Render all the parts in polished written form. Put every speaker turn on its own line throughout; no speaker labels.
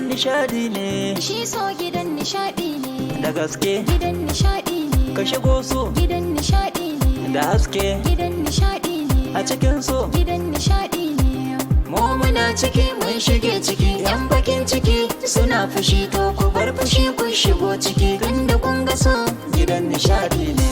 Gidan nishadi ne.
Shi so gidan nishadi ne.
Da gaske.
Gidan nishadi ne.
Ka shigo so.
Gidan nishadi ne.
Da haske.
Gidan nishadi ne.
A cikin so.
Gidan nishadi ne.
Mu muna ciki, mun shige ciki. Yan bakin ciki suna fushi, to ku bar fushi, ku shigo ciki.
Tunda kun ga so.
Gidan nishadi ne.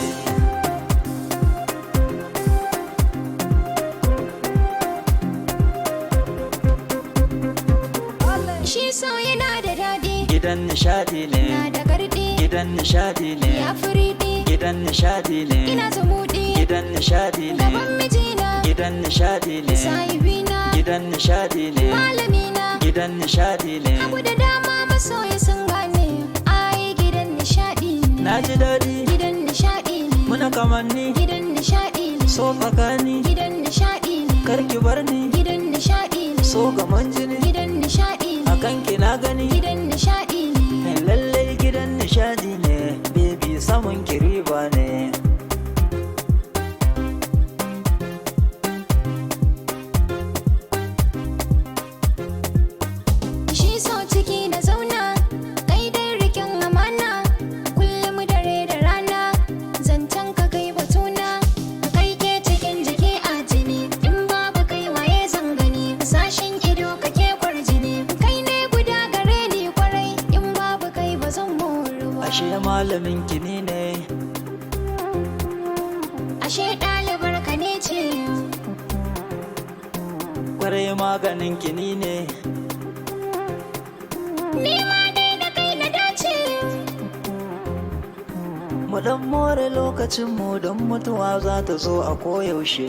Shi so yana da daɗi.
Gidan nishadi
Na
ne.
da garɗi.
Gidan nishadi ne.
Ya furiɗi.
Gidan nishadi ne.
Ina zumuɗi.
Gidan nishadi ne.
Gaban mijina.
Gidan nishadi ne.
Sahibina.
Gidan nishadi ne.
Malamina.
Gidan nishadi ne.
Abu da dama masoya sun gane. Ai gidan nishadi ne.
Na ji daɗi.
Gidan nishadi ne.
Muna kamanni.
Gidan nishadi ne.
So tsakani.
Gidan nishadi ne.
Karki bar ni.
Gidan nishadi ne.
So gaman jini.
Gidan nishadi ne.
Akan ki na gani.
Gidan nishadi ne.
Lallai gidan nishadi ne. Baby, samun ki riba ne.
Shi so ciki na zauna, kai dai rikin amana, kullum dare da rana, zancen ka kai batuna, kai ke cikin jiki a jini, in babu kai waye zan gani, sashen ido kake kwarjini, kai ne guda gare ni kwarai, in babu kai ba zan moru ba.
Ashe malamin ki ni ne.
Ashe ɗalibar ka ne ce.
Kwarai maganin ki ni ne.
Ni ma dai da kai na dace.
Mu dan more lokacin mu, don mutuwa za ta zo a koyaushe.